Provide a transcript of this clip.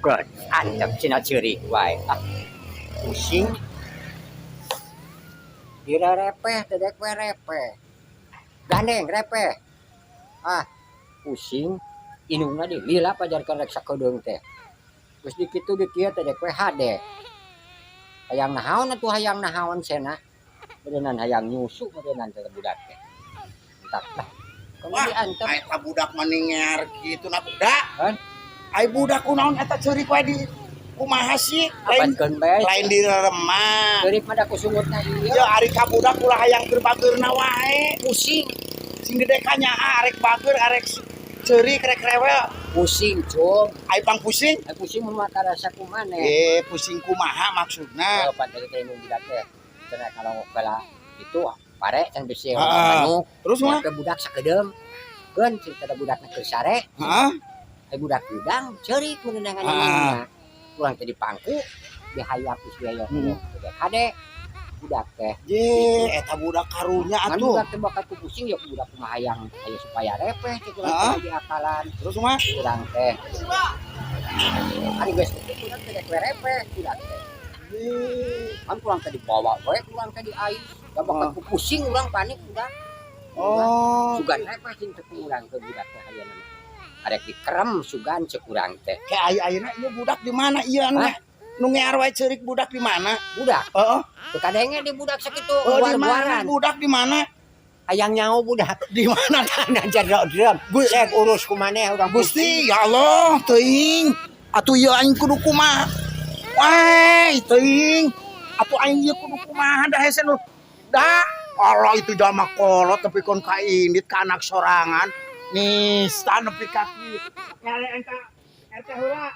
Good. Antep cenah ceurik wae. Ah, pusing. Dira repeh, teh dek we repeh. Gandeng repeh. Ah, pusing. Indungna di lila pajarkeun rek sakedeung teh. Geus dikitu dikieu teh dek we hade. Hayang nahaon atuh, hayang nahaon cenah. Beuneunan hayang nyusu beuneunan teh budak teh. Entak lah. Kamu Wah, diantep. Eta budak mani ngear kitu na budak. Kan? Ai budak kunaon eta ceurik wae di kumaha sih? Lain Apankeun bae. Lain di remah. Ceurik mah da kusungutna ieu. Ya ari ka budak ulah hayang keur bageurna wae. Pusing. Sing gede kanyaah arek bager, arek ceurik, rek rewel. Pusing, cum. Ai pang pusing? Ai pusing mun mah karasa ku maneh. Eh, pusing kumaha maksudna? Oh, pan tadi teh indung budak teh cenah kalau bala itu pare can bisi manuk. Terus mah? Ke budak sakedeung. Keun cerita da budakna keur sare, ai budak hudang ceurik meunangan indungna. Urang teh dipangku, dihayap geus diayok teh hade budak teh. Je, eta budak karunya Ngan atuh. budak teh bakal ku pusing ya, ku budak kumaha hayang aya supaya repeh cek urang teh diakalan. Terus mah? Urang teh. Ari geus kitu urang teh rek we repeh budak teh. Kan kurang teh dibawa we, kurang teh diais. Da bakal ku pusing urang, panik budak. Oh. Sugan repeh cing teh ku urang ke budak teh ayeuna mah. Arek dikerem sugan cek urang teh. Kayak ai ayeuna ieu budak di mana ieu anu Hah? Nu ngear wae ceurik budak di mana? Budak Heeh. teu kadenge di budak sakitu Oh, di mana? buar-buaran. Budak di mana? Hayang nyaho budak. Di mana? Tanah jero drum. Cek urus ku maneh, urang. Gusti, ya Allah, teuing. Atuh ieu aing kudu kumaha? Wah, teuing. Atuh aing ieu kudu kumaha da hese nu. Da, Allah, itu jalma kolot tapi kon ka indit ka anak sorangan. Nista nepi ka kieu. Kare aing ka RT heula.